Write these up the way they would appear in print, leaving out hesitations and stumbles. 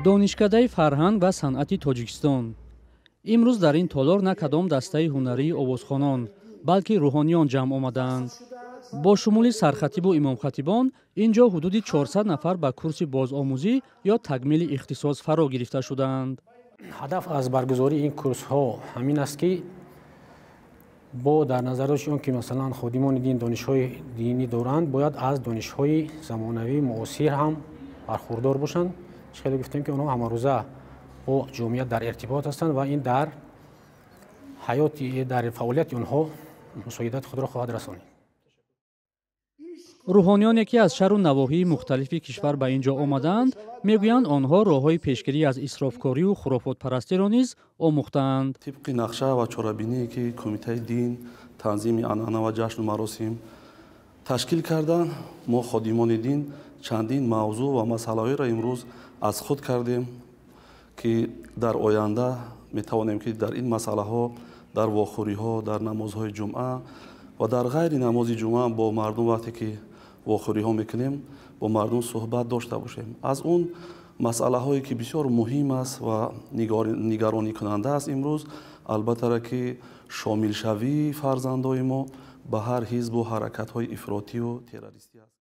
Донишкадаи фарҳанг ва санъати Тоҷикистон. Имрӯз дар ин толор на кадом дастаи ҳунарии овозхонон, балки рӯҳониён ҷамъ омадаанд. Бо шумули сархатибу имомхатибон ин ҷо ҳудуди 400 нафар ба курси бозомӯзӣ ё такмили ихтисос фаро гирифта шудаанд. Ҳадаф аз баргузории ин курсҳо ҳамин аст, ки бо дар назардошти он ки, масалан, ходимони дин донишҳои динӣ доранд, бояд аз донишҳои замонавӣ муосир ҳам бархурдор бошанд. Чӣ хеле гуфтем, ки онҳо ҳамарӯза бо ҷомеа дар иртибот ҳастанд ва ин дар ҳаёти, дар фаъолияти онҳо мусоидати худро хоҳад расонид. Рӯҳониёне, ки аз шаҳру навоҳии мухталифи кишвар ба ин ҷо омадаанд, мегӯянд, онҳо роҳҳои пешгирӣ аз исрофкорию хурофотпарастиро низ омӯхтаанд. Тибқи нақша ва чорабиние, ки Кумитаи дин, танзими анъана ва ҷашну маросим ташкил карданд, мо, ходимони дин, чандин мавзӯъ ва масъалаҳоеро имрӯз аз худ кардем, ки дар оянда метавонем, ки дар ин масъалаҳо дар вохӯриҳо, дар намозҳои ҷумъа ва дар ғайри намози ҷумъа бо мардум, вақте ки вохӯриҳо мекунем, бо мардум суҳбат дошта бошем. Аз он масъалаҳое, ки бисёр муҳим аст ва нигаронӣкунанда аст имрӯз, албаттара, ки шомилшавии фарзандои мо ба ҳар ҳизбу ҳаракатҳои ифротию террористӣ аст.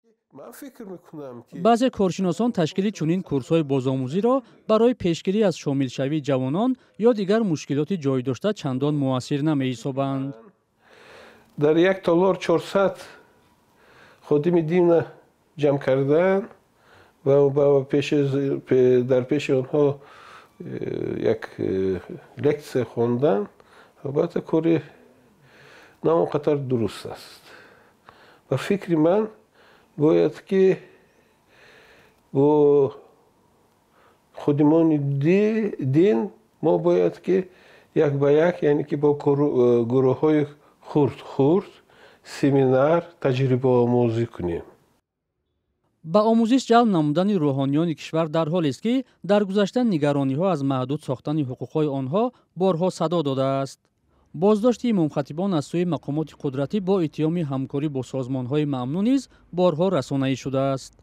Баъзе коршиносон ташкили чунин курсҳои бозомӯзиро барои пешгирӣ аз шомилшавии ҷавонон ё дигар мушкилоти ҷой дошта чандон муассир намеҳисобанд. Дар як толор 400 ходими динна ҷамъ кардан ва дар пеши онҳо як лексия хондан, албатта, кори на он қадар дуруст аст. Ба фикри ман, бояд ки бо ходимони дин мо бояд ки як ба як, яъне ки бо гурӯҳҳои хурд хурд семинар, таҷрибаомӯзӣ кунем. Ба омӯзиш ҷалб намудани рӯҳониёни кишвар дар ҳолест, ки дар гузашта нигарониҳо аз маҳдуд сохтани ҳуқуқҳои онҳо борҳо садо додааст. Боздошти имомхатибон аз сӯи мақомоти қудратӣ бо иттиҳоми ҳамкорӣ бо созмонҳои мамнӯъ низ борҳо расонаӣ шудааст.